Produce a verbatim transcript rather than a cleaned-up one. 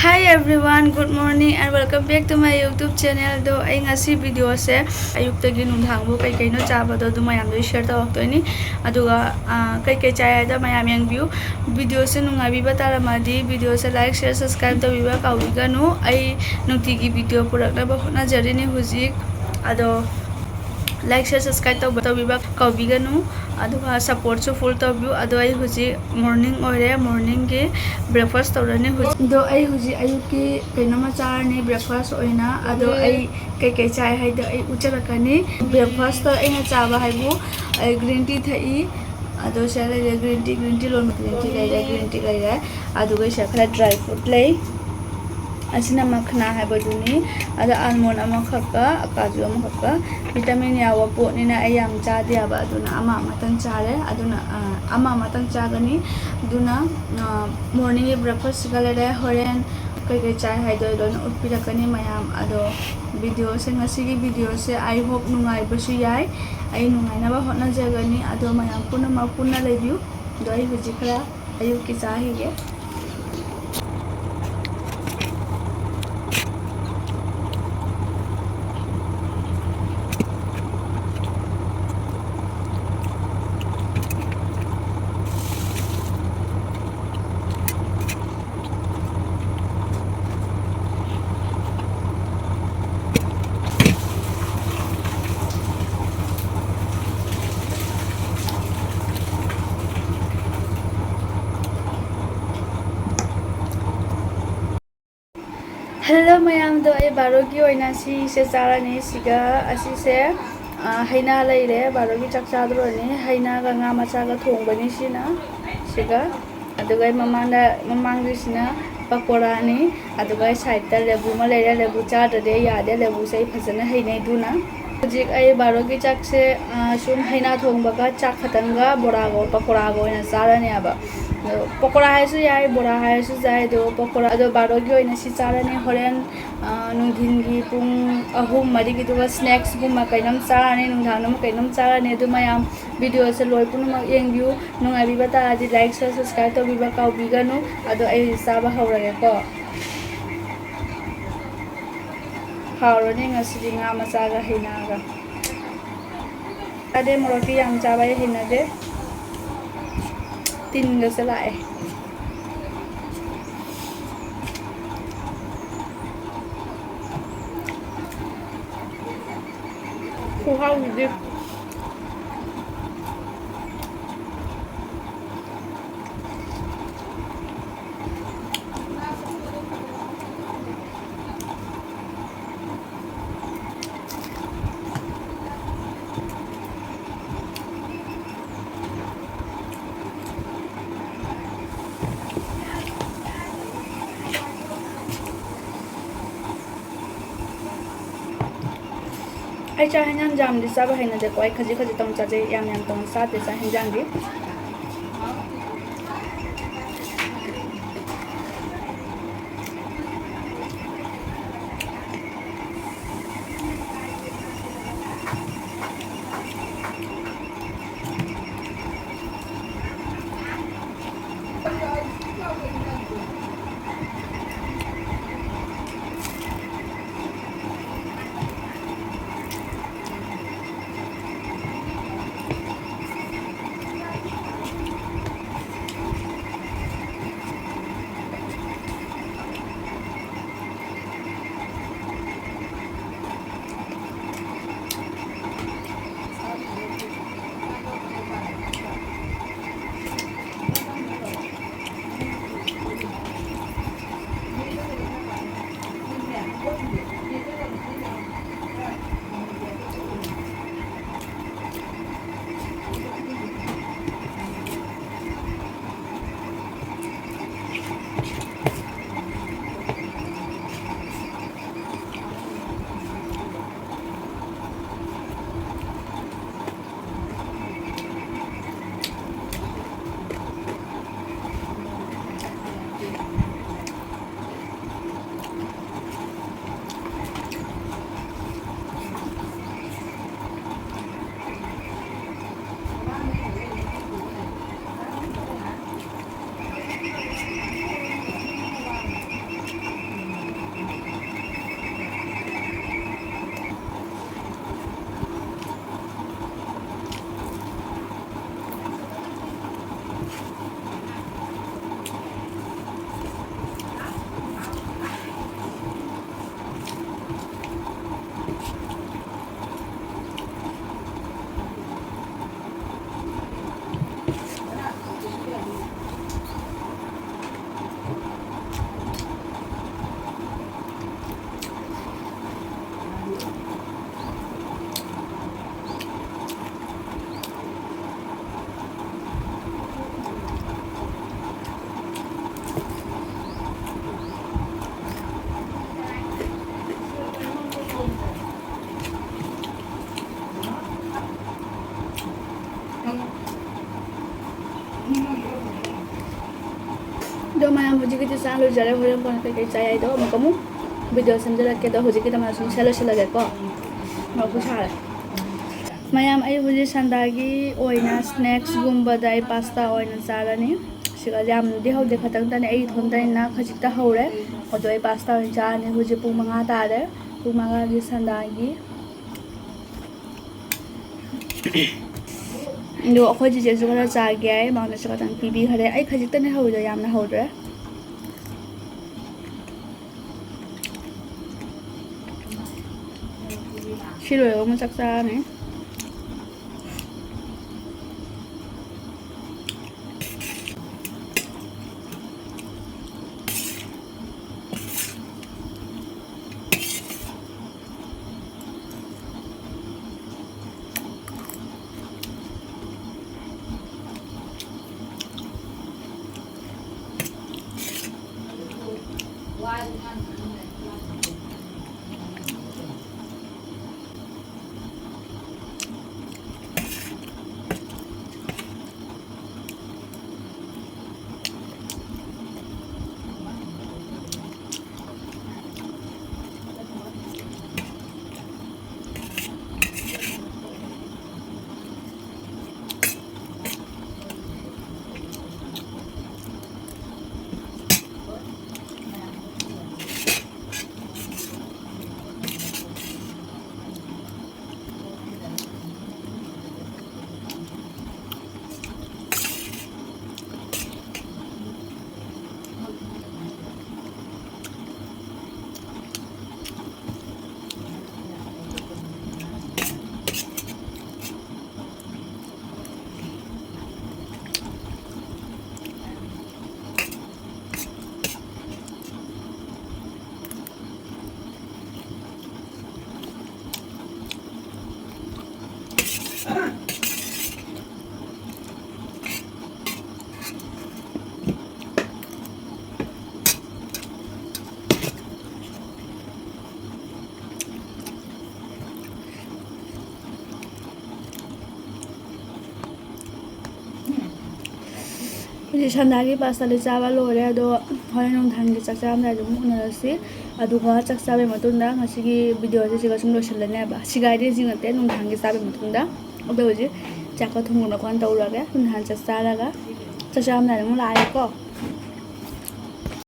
Hi everyone, good morning and welcome back to my YouTube channel. ꯑꯗꯣ ꯑꯩ ꯉꯁꯤ ꯚꯤꯗꯤꯑꯣꯁꯦ ꯑꯌꯨꯛꯇꯒꯤ ꯅꯨꯡꯗꯥꯡꯕꯨ ꯀꯩ ꯀꯩꯅꯣ ꯆꯥꯕꯗꯣ ꯑꯗꯨ ꯃꯌꯥꯝꯗꯣ ꯁꯤꯌꯔ ꯇꯧꯔꯛꯇꯣꯏꯅꯤ꯫ ꯑꯗꯨꯒ ꯑꯥ, ꯀꯩ ꯀꯩ ꯆꯥꯏ ꯍꯥꯏꯗꯣ ꯃꯌꯥꯝ ꯌꯦꯡꯕꯤꯌꯨ꯫ ꯚꯤꯗꯤꯑꯣꯁꯦ ꯅꯨꯡꯉꯥꯏꯕꯤꯕ ꯇꯥꯔꯝꯃꯗꯤ ꯚꯤꯗꯤꯑꯣꯁꯦ ꯂꯥꯏꯛ, ꯁꯤꯌꯔ, ꯁꯕꯁꯀ꯭ꯔꯥꯏꯕ ꯇꯧꯕꯤꯕ ꯀꯥꯎꯕꯤꯒꯅꯨ꯫ ꯑꯩ ꯅꯨꯡꯇꯤꯒꯤ ꯚꯤꯗꯤꯑꯣ ꯄꯨꯔꯛꯅꯕ ꯍꯣꯠꯅꯖꯔꯤꯅꯤ ꯍꯧꯖꯤꯛ꯫ ꯑꯗꯣ ꯂꯥꯏꯛ, ꯁꯤꯌꯔ, ꯁꯕꯁꯀ꯭ꯔꯥꯏꯕ ꯇꯧꯕ ꯇꯧꯕꯤꯕ ꯀꯥꯎꯕꯤꯒꯅꯨ꯫ ꯑꯗꯨꯒ ꯁꯞꯄꯣꯔꯠꯁꯨ ꯐꯨꯜ ꯇꯧꯕꯤꯌꯨ꯫ ꯑꯗꯣ ꯑꯩ ꯍꯧꯖꯤꯛ ꯃꯣꯔꯅꯤꯡ ꯑꯣꯏꯔꯦ, ꯃꯣꯔꯅꯤꯡꯒꯤ ꯕ꯭ꯔꯦꯛꯐꯥꯁ ꯇꯧꯔꯅꯤ ꯍꯧꯖꯤꯛ꯫ ꯑꯗꯣ ꯑꯩ ꯍꯧꯖꯤꯛ ꯑꯌꯨꯛꯀꯤ ꯀꯩꯅꯣꯝꯃ ꯆꯥꯔꯅꯤ ꯕ꯭ꯔꯦꯛꯐꯥꯁ ꯑꯣꯏꯅ꯫ ꯑꯗꯣ ꯑꯩ ꯀꯩꯀꯩ ꯆꯥꯏ ꯍꯥꯏꯗꯣ ꯑꯩ ꯎꯠꯆꯔꯛꯀꯅꯤ꯫ ꯕ꯭ꯔꯦꯛꯐꯥꯁꯇ ꯑꯩꯅ ꯆꯥꯕ ꯍꯥꯏꯕꯨ ꯑꯩ ꯒ꯭ꯔꯤꯟ ꯇꯤ ꯊꯛꯏ꯫ ꯑꯗꯣ ꯁꯤꯗ ꯂꯩꯔꯦ ꯒ꯭ꯔꯤꯟ ꯇꯤ, ꯒ꯭ꯔꯤꯟ ꯇꯤ ꯂꯣꯟꯕ ꯒ꯭ꯔꯤꯟ ꯇꯤ ꯂꯩꯔꯦ, ꯒ꯭ꯔꯤꯟ ꯇꯤ ꯂꯩꯔꯦ꯫ ꯑꯗꯨꯒ ꯁꯤꯗ ꯈꯔ ꯗ꯭ꯔꯥꯏ ꯐ꯭ꯔꯨꯠ ꯂꯩ꯫ ꯑꯁꯤꯅ ꯃꯈꯅꯥ ꯍꯥꯏꯕꯗꯨꯅꯤ꯫ ꯑꯗ ꯑꯜꯃꯣꯟ ꯑꯃꯈꯛꯀ, ꯀꯥꯖꯨ ꯑꯃꯈꯛꯀ꯫ ꯚꯤꯇꯥꯃꯤꯟ ꯌꯥꯎꯕ ꯄꯣꯠꯅꯤꯅ ꯑꯩ ꯌꯥꯝ ꯆꯥꯗꯦ ꯍꯥꯏꯕ, ꯑꯗꯨꯅ ꯑꯃ ꯑꯃꯇꯪ ꯆꯥꯔꯦ꯫ ꯑꯗꯨꯅ, ꯑ, ꯑꯃ ꯑꯃꯇꯪ ꯆꯥꯒꯅꯤ꯫ ꯑꯗꯨꯅ, ꯑ, ꯃꯣꯔꯅꯤꯡꯒꯤ ꯕ꯭ꯔꯦꯛꯐꯥꯁꯁꯤꯒ ꯂꯩꯔꯦ꯫ ꯍꯣꯔꯦꯟ ꯀꯩꯀꯩ ꯆꯥꯏ ꯍꯥꯏꯗꯣ ꯑꯩ ꯂꯣꯏꯅ ꯎꯠꯄꯤꯔꯛꯀꯅꯤ ꯃꯌꯥꯝ꯫ ꯑꯗꯣ ꯚꯤꯗꯤꯑꯣꯁꯦ, ꯉꯁꯤꯒꯤ ꯚꯤꯗꯤꯑꯣꯁꯦ I hope ꯅꯨꯡꯉꯥꯏꯕꯁꯨ ꯌꯥꯏ꯫ ꯑꯩ ꯅꯨꯡꯉꯥꯏꯅꯕ ꯍꯣꯠꯅꯖꯒꯅꯤ꯫ ꯑꯗꯣ ꯃꯌꯥꯝ ꯄꯨꯝꯅꯃꯛ ꯄꯨꯟꯅ ꯂꯩꯕꯤꯌꯨ꯫ ꯑꯗꯣ ꯑꯩ ꯍꯧꯖꯤꯛ ꯈꯔ ꯑꯌꯨꯛꯀꯤ ꯆꯥꯈꯤꯒꯦ꯫ ꯍꯜꯂꯣ ꯃꯌꯥꯝꯗꯣ, ꯑꯩ ꯕꯥꯔꯣꯒꯤ ꯑꯣꯏꯅ ꯁꯤꯁꯦ ꯆꯥꯔꯅꯤ꯫ ꯁꯤꯒ ꯑꯁꯤꯁꯦ, ꯑ, ꯍꯩꯅꯥ ꯂꯩꯔꯦ꯫ ꯕꯥꯔꯣꯒꯤ ꯆꯥꯛ ꯆꯥꯗꯣꯔꯅꯤ꯫ ꯍꯩꯅꯥꯒ ꯉꯥ ꯃꯆꯥꯒ ꯊꯣꯡꯕꯅꯤ ꯁꯤꯅ꯫ ꯁꯤꯒ, ꯑꯗꯨꯒ ꯑꯩ ꯃꯃꯥꯡꯗ, ꯃꯃꯥꯡꯒꯤꯁꯤꯅ ꯄꯀꯣꯔꯥꯅꯤ꯫ ꯑꯗꯨꯒ ꯑꯩ ꯁꯥꯏꯠꯇ ꯂꯦꯕꯨ ꯑꯃ ꯂꯩꯔꯦ꯫ ꯂꯦꯕꯨ ꯆꯥꯗ꯭ꯔꯗꯤ ꯑꯩ ꯌꯥꯗꯦ꯫ ꯂꯦꯕꯨꯁꯦ ꯑꯩ ꯐꯖꯅ ꯍꯩꯅꯩ꯫ ꯑꯗꯨꯅ ꯍꯧꯖꯤꯛ ꯑꯩ ꯕꯥꯔꯣꯒꯤ ꯆꯥꯛꯁꯦ, ꯑ, ꯁꯨꯝ ꯍꯩꯅꯥ ꯊꯣꯡꯕꯒ ꯆꯥꯛ ꯈꯛꯇꯪꯒ ꯕꯣꯔꯥꯒ ꯄꯀꯣꯔꯥꯒ ꯑꯣꯏꯅ ꯆꯥꯔꯅꯦꯕ꯫ ꯑꯗꯣ ꯄꯀꯣꯔꯥ ꯍꯥꯏꯔꯁꯨ ꯌꯥꯏ, ꯕꯣꯔꯥ ꯍꯥꯏꯔꯁꯨ ꯌꯥꯏ꯫ ꯑꯗꯣ ꯄꯀꯣꯔꯥ, ꯑꯗꯣ ꯕꯥꯔꯣꯒꯤ ꯑꯣꯏꯅ ꯁꯤ ꯆꯥꯔꯅꯤ꯫ ꯍꯣꯔꯦꯟ, ꯑ, ꯅꯨꯡꯊꯤꯟꯒꯤ ꯄꯨꯡ ꯑꯍꯨꯝ ꯃꯔꯤꯒꯤꯗꯨꯒ ꯁ꯭ꯅꯦꯛꯁꯀꯨꯝꯕ ꯀꯩꯅꯣꯝ ꯆꯥꯔꯅꯤ, ꯅꯨꯡꯗꯥꯡꯗ ꯑꯃ ꯀꯩꯅꯣꯝ ꯆꯥꯔꯅꯤ꯫ ꯑꯗꯨ ꯃꯌꯥꯝ ꯚꯤꯗꯤꯑꯣꯁꯦ ꯂꯣꯏ ꯄꯨꯝꯅꯃꯛ ꯌꯦꯡꯕꯤꯌꯨ꯫ ꯅꯨꯡꯉꯥꯏꯕꯤꯕ ꯇꯥꯔꯗꯤ ꯂꯥꯏꯛ, ꯁꯤꯌꯔ, ꯁꯕꯁꯀ꯭ꯔꯥꯏꯕ ꯇꯧꯕꯤꯕ ꯀꯥꯎꯕꯤꯒꯅꯨ꯫ ꯑꯗꯣ ꯑꯩ ꯆꯥꯕ ꯍꯧꯔꯒꯦꯀꯣ꯫ ꯍꯥꯎꯔꯅꯤ ꯉꯁꯤꯗꯤ ꯉꯥ ꯃꯆꯥꯒ ꯍꯩꯅꯥꯒ꯫ ꯆꯥꯗꯦ, ꯃꯣꯔꯣꯛꯇꯤ ꯌꯥꯝ ꯆꯥꯕ ꯑꯩ ꯍꯩꯅꯗꯦ꯫ ꯇꯤꯟꯒꯁꯦ ꯂꯥꯛꯑꯦ꯫ ꯈꯨꯍꯥꯎꯁꯤꯗꯤ꯫ ꯑꯩ ꯆꯥꯛ ꯍꯦꯟꯖꯥꯡ ꯌꯥꯝꯗꯤ ꯆꯥꯕ ꯍꯩꯅꯗꯦꯀꯣ꯫ ꯑꯩ ꯈꯖꯤꯛ ꯈꯖꯤꯛꯇꯪ ꯆꯥꯖꯩ, ꯌꯥꯝ ꯌꯥꯝ ꯇꯧꯅ ꯆꯥꯗꯦ ꯆꯥꯛ ꯍꯦꯟꯖꯥꯡꯗꯤ꯫ ꯍꯧꯖꯤꯛꯀꯤꯗꯤ ꯆꯥ ꯂꯣꯏꯖꯔꯦ꯫ ꯍꯣꯔꯦꯟ ꯀꯣꯟꯅ ꯀꯩꯀꯩ ꯆꯥꯏ ꯍꯥꯏꯗꯣ ꯑꯃꯨꯛ ꯑꯃꯨꯛ ꯚꯤꯗꯤꯑꯣ ꯁꯦꯝꯖꯤꯜꯂꯛꯀꯦ꯫ ꯑꯗꯣ ꯍꯧꯖꯤꯛꯀꯤꯗꯃꯛ ꯁꯨꯝ ꯁꯦ ꯂꯣꯏꯁꯤꯜꯂꯒꯦꯀꯣ꯫ ꯃꯣꯔꯣꯛꯁꯨ ꯁꯥꯔꯦ꯫ ꯃꯌꯥꯝ, ꯑꯩ ꯍꯧꯖꯤꯛ ꯁꯟꯗꯥꯒꯤ ꯑꯣꯏꯅ ꯁ꯭ꯅꯦꯛꯁꯒꯨꯝꯕꯗ ꯑꯩ ꯄꯥꯁꯇꯥ ꯑꯣꯏꯅ ꯆꯥꯔꯅꯤ꯫ ꯁꯤꯒ ꯌꯥꯝꯅꯗꯤ ꯍꯧꯗꯦ, ꯈꯇꯪꯗꯅꯦ꯫ ꯑꯩ ꯏꯊꯣꯟꯇꯅꯤꯅ ꯈꯖꯤꯛꯇ ꯍꯧꯔꯦ꯫ ꯑꯗꯣ ꯑꯩ ꯄꯥꯁꯇꯥ ꯑꯣꯏꯅ ꯆꯥꯔꯅꯤ꯫ ꯍꯧꯖꯤꯛ ꯄꯨꯡ ꯃꯉꯥ ꯇꯥꯔꯦ꯫ ꯄꯨꯡ ꯃꯉꯥꯒꯤ ꯁꯟꯗꯥꯒꯤ꯫ ꯑꯗꯣ ꯑꯩꯈꯣꯏ ꯆꯤꯆꯦꯁꯨ ꯈꯔ ꯆꯥꯒꯦ ꯍꯥꯏ, ꯃꯉꯣꯟꯗꯁꯨ ꯈꯇꯪ ꯄꯤꯕꯤꯈꯔꯦ꯫ ꯑꯩ ꯈꯖꯤꯛꯇꯅꯦ ꯍꯧꯔꯤꯗꯣ, ꯌꯥꯝꯅ ꯍꯧꯗ꯭ꯔꯦ꯫ ꯁꯤ ꯂꯣꯏꯔꯒ ꯑꯃꯨꯛ ꯆꯥꯛ ꯆꯥꯔꯅꯤ꯫ ꯍꯧꯖꯤꯛ ꯁꯟꯗꯥꯒꯤ ꯄꯥꯁꯇꯥꯗꯤ ꯆꯥꯕ ꯂꯣꯏꯔꯦ, ꯑꯗꯣ ꯍꯣꯔꯦꯟ ꯅꯨꯡꯗꯥꯡꯒꯤ ꯆꯥꯛ ꯆꯥꯔꯝꯗꯥꯏꯗ ꯑꯃꯨꯛ ꯎꯅꯔꯁꯤ꯫ ꯑꯗꯨꯒ ꯆꯥꯛ ꯆꯥꯕꯒꯤ ꯃꯇꯨꯡꯗ ꯉꯁꯤꯒꯤ ꯚꯤꯗꯤꯑꯣꯁꯦ ꯁꯤꯒ ꯁꯨꯝ ꯂꯣꯏꯁꯤꯜꯂꯅꯦꯕ꯫ ꯁꯤꯒꯥꯏꯗꯤ ꯁꯤ ꯅꯠꯇꯦ, ꯅꯨꯡꯗꯥꯡꯒꯤ ꯆꯥꯕꯒꯤ ꯃꯇꯨꯡꯗ꯫ ꯑꯗꯣ ꯍꯧꯖꯤꯛ ꯆꯥꯛꯀ ꯊꯣꯡꯕ ꯈꯣꯠꯅ ꯇꯧꯔꯒꯦ꯫ ꯅꯨꯡꯗꯥꯡ ꯆꯥꯛ ꯆꯥꯔꯒ ꯆꯥꯛ ꯆꯥꯔꯝꯗꯥꯏꯗ ꯑꯃꯨꯛ ꯂꯥꯛꯑꯒꯦꯀꯣ꯫